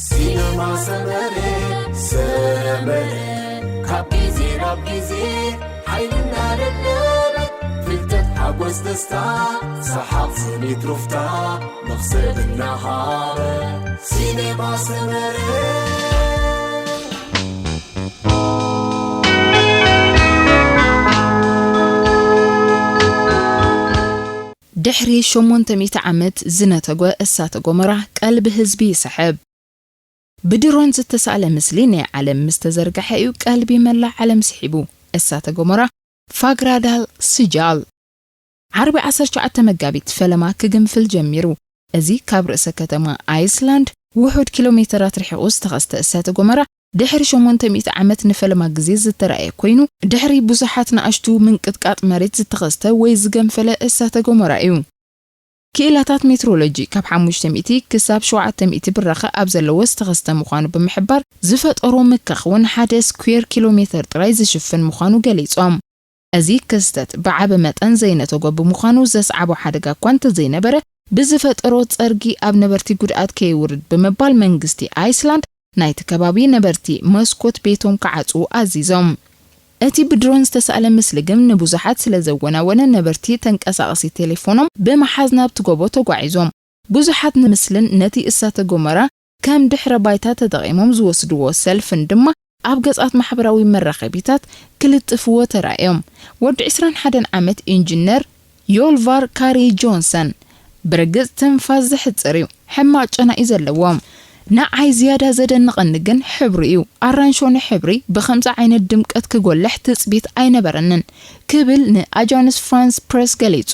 ሲነማ ሰመረ ሰመረ ካብ ግዜ ናብ ግዜ ሓይልና ደለበ ፍልጠት ሓጎስ ደስታ ሰሓቕ ስኒት ሩፍታ መኽሰብ እናሃበ ሲነማ ሰመረ ድሕሪ ሸሞንተ ሚእቲ ዓመት ዝነተጎ እሳተ ጎመራ ቀልቢ ህዝቢ ይስሕብ። ብድሮን ዝተሳእለ ምስሊ ናይ ዓለም ምስ ተዘርግሐ እዩ ቀልቢ መላእ ዓለም ስሒቡ። እሳተ ጎመራ ፋግራዳል ስጃል ዓርቢ ዓሰርተ ትሽዓተ መጋቢት ፈለማ ክግንፍል ጀሚሩ። እዚ ካብ ርእሰ ከተማ ኣይስላንድ ውሑድ ኪሎ ሜተራት ርሒቑ ዝተኸስተ እሳተ ጎመራ ድሕሪ ሸሞንተ ሚእቲ ዓመት ንፈለማ ግዜ ዝተራእየ ኮይኑ፣ ድሕሪ ብዙሓት ንኣሽቱ ምንቅጥቃጥ መሬት ዝተኸስተ ወይ ዝገንፈለ እሳተ ጎመራ እዩ። ክኢላታት ሜትሮሎጂ ካብ ሓሙሽተ ሚእቲ ክሳብ ሸውዓተ ሚእቲ ብራኸ ኣብ ዘለዎ ዝተኸስተ ምዃኑ ብምሕባር፣ ዝፈጠሮ ምካኽ እውን ሓደ ስኩዌር ኪሎ ሜተር ጥራይ ዝሽፍን ምዃኑ ገሊጾም። እዚ ክስተት ብዓቢ መጠን ዘይነተጎ ብምዃኑ ዘስዓቦ ሓደጋ እኳ እንተዘይነበረ፣ ብዝፈጠሮ ጸርጊ ኣብ ነበርቲ ጉድኣት ከየውርድ ብምባል መንግስቲ ኣይስላንድ ናይቲ ከባቢ ነበርቲ መስኮት ቤቶም ክዓጽዉ ኣዚዞም። እቲ ብድሮን ዝተሳእለ ምስሊ ግን ንብዙሓት ስለ ዘወናወነ ነበርቲ ተንቀሳቓሲ ቴሌፎኖም ብምሓዝ ናብቲ ጎቦ ተጓዒዞም። ብዙሓት ንምስልን ነቲ እሳተ ጎመራ ከም ድሕረ ባይታ ተጠቒሞም ዝወስድዎ ሰልፍን ድማ ኣብ ገጻት ማሕበራዊ መራኸቢታት ክልጥፍዎ ተራእዮም። ወዲ ዕስራን ሓደን ዓመት ኢንጂነር ዮልቫር ካሪ ጆንሰን ብርግጽ ትንፋስ ዘሕጽር እዩ። ሕማቕ ጨና እዩ ዘለዎ። ንዓይ ዝያዳ ዘደንቐኒ ግን ሕብሩ እዩ። ኣራንሾኒ ሕብሪ ብኸምዚ ዓይነት ድምቀት ክጎልሕ ትጽቢት ኣይነበረንን ክብል ንኣጃንስ ፍራንስ ፕረስ ገሊጹ።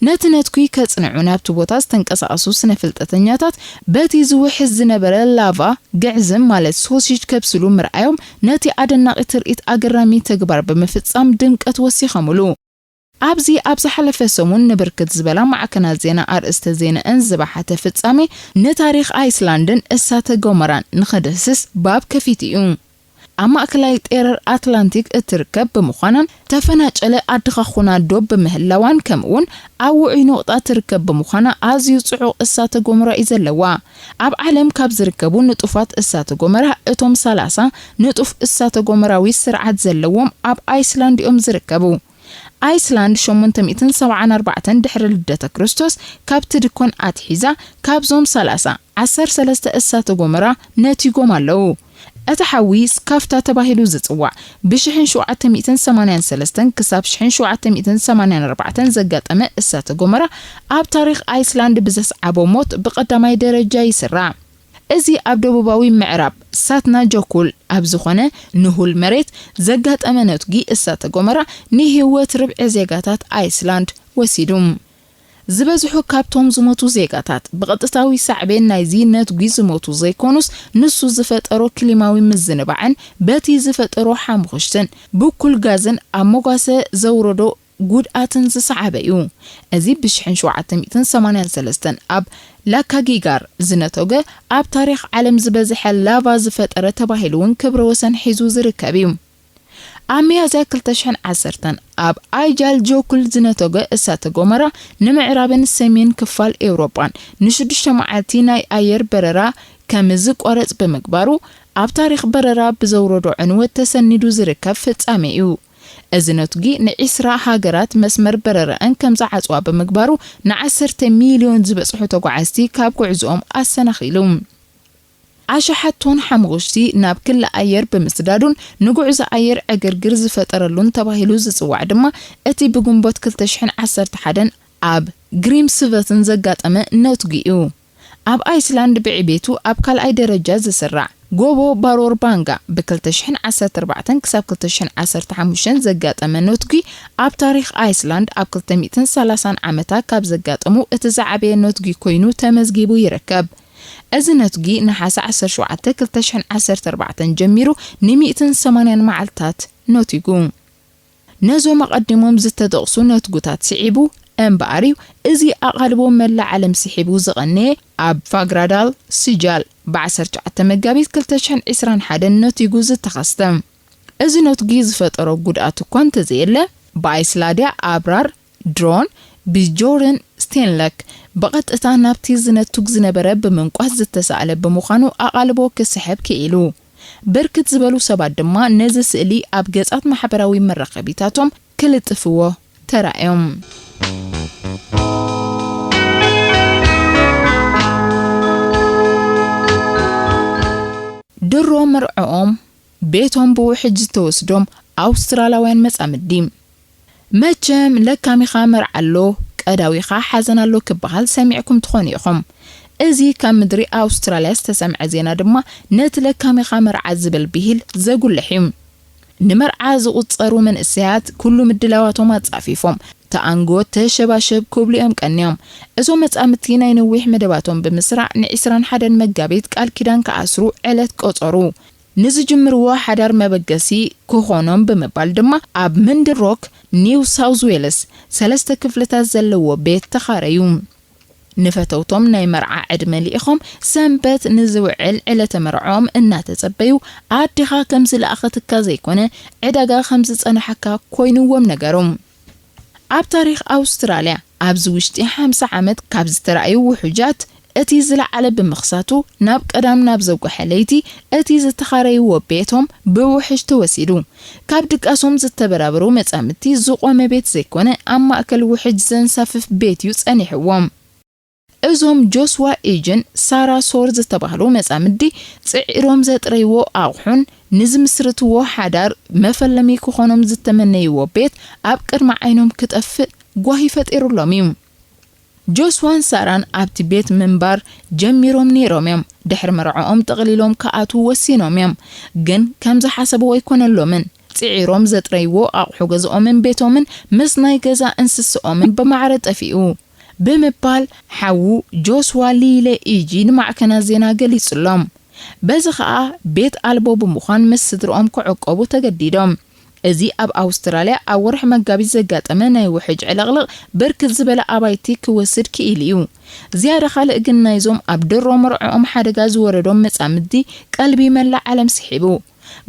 ነቲ ነትጉ ከጽንዑ ናብቲ ቦታ ዝተንቀሳቐሱ ስነ-ፍልጠተኛታት፣ በቲ ዝውሕዝ ዝነበረ ላቫ ግዕዝም ማለት ሶሲጅ ከብስሉ ምርኣዮም፣ ነቲ ኣደናቒ ትርኢት ኣገራሚ ተግባር ብምፍጻም ድምቀት ወሲኸምሉ። ኣብዚ ኣብ ዝሓለፈ ሰሙን ንብርክት ዝበላ ማዕከናት ዜና ኣርእስተ ዜናኣን ዝበሓተ ፍጻሜ፣ ንታሪኽ ኣይስላንድን እሳተ ጎመራን ንኽድህስስ ባብ ከፊቱ እዩ። ኣብ ማእከላይ ጤረር ኣትላንቲክ እትርከብ ብምዃናን ተፈናጨለ ኣድኻኹና ዶብ ብምህላዋን ከምኡውን ኣብ ውዑይ ነቑጣ ትርከብ ብምዃና ኣዝዩ ጽዑቕ እሳተ ጎመራ እዩ ዘለዋ። ኣብ ዓለም ካብ ዝርከቡ ንጡፋት እሳተ ጎመራ እቶም ሰላሳ ንጡፍ እሳተ ጎመራዊ ስርዓት ዘለዎም ኣብ ኣይስላንድ እዮም ዝርከቡ። ኣይስላንድ ሸሞንተ ሚእትን ሰብዓን ኣርባዕተን ድሕሪ ልደተ ክርስቶስ ካብ ትድኮን ኣትሒዛ ካብዞም ሰላሳ ዓሰርተ ሰለስተ እሳተ ጎመራ ነቲጎም ኣለዉ። እቲ ሓዊ ስካፍታ ተባሂሉ ዝጽዋዕ ብሽሕን ሸውዓተ ሚእትን ሰማንያን ሰለስተን ክሳብ ሽሕን ሸውዓተ ሚእትን ሰማንያን ኣርባዕተን ዘጋጠመ እሳተ ጎመራ ኣብ ታሪኽ ኣይስላንድ ብዘስዓቦ ሞት ብቐዳማይ ደረጃ ይስራዕ። እዚ ኣብ ደቡባዊ ምዕራብ ሳትና ጆኩል ኣብ ዝኾነ ንሁል መሬት ዘጋጠመ ነትጒ እሳተ ጎመራ ንህይወት ርብዒ ዜጋታት ኣይስላንድ ወሲዱ። ዝበዝሑ ካብቶም ዝሞቱ ዜጋታት ብቐጥታዊ ሳዕቤን ናይዚ ነትጒ ዝሞቱ ዘይኮኑስ፣ ንሱ ዝፈጠሮ ክሊማዊ ምዝንባዕን በቲ ዝፈጠሮ ሓምኹሽትን ብኩል ጋዝን ኣብ መጓሰ ዘውረዶ ጉድኣትን ዝሰዓበ እዩ። እዚ ብሽሕን ሸውዓተ ሚእትን ሰማንያን ሰለስተን ኣብ ላካጊጋር ዝነተገ ኣብ ታሪኽ ዓለም ዝበዝሐ ላቫ ዝፈጠረ ተባሂሉ እውን ክብረ ወሰን ሒዙ ዝርከብ እዩ። ኣብ ሚያዝያ ክልተ ሽሕን ዓሰርተን ኣብ ኣይጃል ጆኩል ዝነተገ እሳተ ጎመራ ንምዕራብን ሰሜን ክፋል ኤውሮጳን ንሽዱሽተ መዓልቲ ናይ ኣየር በረራ ከም ዝቋረጽ ብምግባሩ፣ ኣብ ታሪኽ በረራ ብዘውረዶ ዕንወት ተሰኒዱ ዝርከብ ፍጻሜ እዩ። እዚ ነትጒ ንዒስራ ሃገራት መስመር በረራኣን ከም ዝዓጽዋ ብምግባሩ፣ ንዓሰርተ ሚልዮን ዝበጽሑ ተጓዓዝቲ ካብ ጉዕዝኦም ኣሰናኺሉ። ኣሽሓት ቶን ሓሙኽሽቲ ናብ ክሊ ኣየር ብምስዳዱን ንጉዕዞ ኣየር ዕግርግር ዝፈጠረሉን ተባሂሉ ዝጽዋዕ ድማ፣ እቲ ብግንቦት ክልተ ሽሕን ዓሰርተ ሓደን ኣብ ግሪምስቨትን ዘጋጠመ ነትጒ እዩ። ኣብ ኣይስላንድ ብዕቤቱ ኣብ ካልኣይ ደረጃ ዝስራዕ ጎቦ ባሮር ባንጋ ብ ክልተ ሽሕን ዓሰርተ ኣርባዕተን ክሳብ ክልተ ሽሕን ዓሰርተ ሓሙሽተን ዘጋጠመ ነትጒ ኣብ ታሪኽ ኣይስላንድ ኣብ ክልተ ሚእትን ሰላሳን ዓመታ ካብ ዘጋጠሙ እቲ ዝዓበየ ነትጒ ኮይኑ ተመዝጊቡ ይርከብ። እዚ ነትጒ ነሓሰ ዓሰርተ ሸውዓተ ክልተ ሽሕን ዓሰርተ ኣርባዕተን ጀሚሩ ን ሚእትን ሰማንያን መዓልታት ነቲጉ። ነዞም ኣቐዲሞም ዝተጠቕሱ ነትጉታት ስዒቡ እምበኣር'ዩ፣ እዚ ኣቓልቦ መላእ ዓለም ስሒቡ ዝቐነየ ኣብ ፋግራዳል ስጃል ብ ዓሰርተ ትሽዓተ መጋቢት ክልተ ሽሕን ዕስራን ሓደን ነቲጉ ዝተኸስተ። እዚ ነትጒ ዝፈጠሮ ጉድኣት እኳ እንተዘየለ፣ ብኣይስላድያ ኣብራር ድሮን ብጆረን ስቴንለክ ብቐጥታ ናብቲ ዝነቱግ ዝነበረ ብምንቋስ ዝተሳእለ ብምዃኑ ኣቓልቦ ክስሕብ ክኢሉ። ብርክት ዝበሉ ሰባት ድማ ነዚ ስእሊ ኣብ ገጻት ማሕበራዊ መራኸቢታቶም ክልጥፍዎ ተራእዮም። ድሮ መርዕኦም ቤቶም ብውሕጅ ዝተወስዶም ኣውስትራላውያን መጻምዲ። መቸም ለካሚኻ መርዓ ኣሎ፣ ቀዳዊኻ ሓዘን ኣሎ ክበሃል ሰሚዕኩም ትኾኑ ኢኹም። እዚ ካብ ምድሪ ኣውስትራልያ ዝተሰምዐ ዜና ድማ ነቲ ለካሚኻ መርዓ ዝብል ብሂል ዘጉልሕ እዩ። ንመርዓ ዝቑጸሩ መንእሰያት ኩሉ ምድላዋቶም ኣጻፊፎም፣ ተኣንጎ ተሸባሸብ ክብሉ እዮም ቀንዮም። እዞም መጻምድቲ ናይ ነዊሕ መደባቶም ብምስራዕ ን21 መጋቢት ቃል ኪዳን ክኣስሩ ዕለት ቆጸሩ። ንዝጅምርዎ ሓዳር መበገሲ ክኾኖም ብምባል ድማ ኣብ ምንድሮክ ኒው ሳውዝ ዌልስ ሰለስተ ክፍልታት ዘለዎ ቤት ተኻረዩ። ንፈተውቶም ናይ መርዓ ዕድመ ልኢኾም ሰንበት ንዝውዕል ዕለተ መርዖም እናተጸበዩ ኣዴኻ ከም ዝለኣኸትካ ዘይኮነ ዕዳጋ ከም ዝጸናሓካ ኮይንዎም ነገሮም። ኣብ ታሪኽ ኣውስትራልያ ኣብዚ ውሽጢ ሓምሳ ዓመት ካብ ዝተራእዩ ውሑጃት እቲ ዝለዓለ ብምኽሳቱ ናብ ቀዳም ናብ ዘጉሐ ለይቲ እቲ ዝተኻረይዎ ቤቶም ብውሕጅ ተወሲዱ። ካብ ድቃሶም ዝተበራበሩ መጻምድቲ ዝቖመ ቤት ዘይኮነ ኣብ ማእከል ውሕጅ ዘንሳፍፍ ቤት እዩ ጸኒሕዎም። እዞም ጆስዋ ኢጅን ሳራ ሶር ዝተባህሉ መጻምዲ ጽዒሮም ዘጥረይዎ ኣቑሑን ንዝምስርትዎ ሓዳር መፈለሚ ክኾኖም ዝተመነይዎ ቤት ኣብ ቅድሚ ዓይኖም ክጠፍእ ጓሂ ፈጢሩሎም እዩ። ጆስዋን ሳራን ኣብቲ ቤት ምንባር ጀሚሮም ነይሮም እዮም። ድሕሪ መርዓኦም ጠቕሊሎም ክኣትዉ ወሲኖም እዮም። ግን ከም ዝሓሰብዎ ኣይኮነሎምን። ጽዒሮም ዘጥረይዎ ኣቑሑ ገዝኦምን ቤቶምን ምስ ናይ ገዛ እንስስኦምን ብማዕረ ጠፊኡ ብምባል ሓዉ ጆስዋ ሊለ ኢጂ ንማዕከናት ዜና ገሊጹሎም። በዚ ኸኣ ቤት ኣልቦ ብምዃን ምስ ስድርኦም ክዕቆቡ ተገዲዶም። እዚ ኣብ ኣውስትራልያ ኣብ ወርሒ መጋቢት ዘጋጠመ ናይ ውሕጅ ዕልቕልቕ ብርክት ዝበለ ኣባይቲ ክወስድ ክኢሉ እዩ። ዝያዳ ካልእ ግን ናይዞም ኣብ ድሮ መርዕኦም ሓደጋ ዝወረዶም መጻምድቲ ቀልቢ መላእ ዓለም ስሒቡ።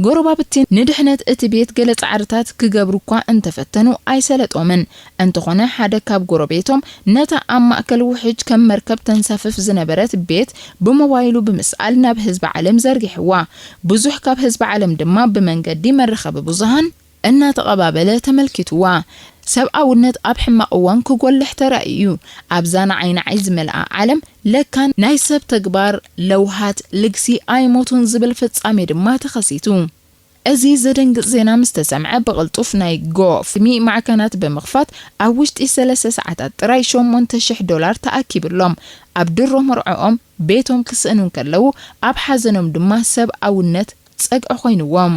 ጎረባብቲ ንድሕነት እቲ ቤት ገለ ጻዕርታት ክገብሩ እኳ እንተፈተኑ ኣይሰለጦምን። እንተኾነ ሓደ ካብ ጎረቤቶም ነታ ኣብ ማእከል ውሕጅ ከም መርከብ ተንሳፍፍ ዝነበረት ቤት ብሞባይሉ ብምስኣል ናብ ህዝቢ ዓለም ዘርጊሕዋ። ብዙሕ ካብ ህዝቢ ዓለም ድማ ብመንገዲ መራኸቢ ብዙሃን እናተቐባበለ ተመልኪትዋ። ሰብኣውነት ኣብ ሕማቕ እዋን ክጎልሕ ተራእዩ እዩ። ኣብዛ ንዓይ ንዓይ ዝመልኣ ዓለም ለካን ናይ ሰብ ተግባር ለውሃት ልግሲ ኣይሞቱን ዝብል ፍጻሜ ድማ ተኸሲቱ። እዚ ዘደንግጽ ዜና ምስ ተሰምዐ ብቕልጡፍ ናይ ጎ ፍሚ ማዕከናት ብምኽፋት ኣብ ውሽጢ ሰለስተ ሰዓታት ጥራይ ሸሞንተ ሽሕ ዶላር ተኣኪብሎም። ኣብ ድሮ መርዕኦም ቤቶም ክስእኑ እንከለዉ ኣብ ሓዘኖም ድማ ሰብኣውነት ጸግዒ ኮይንዎም።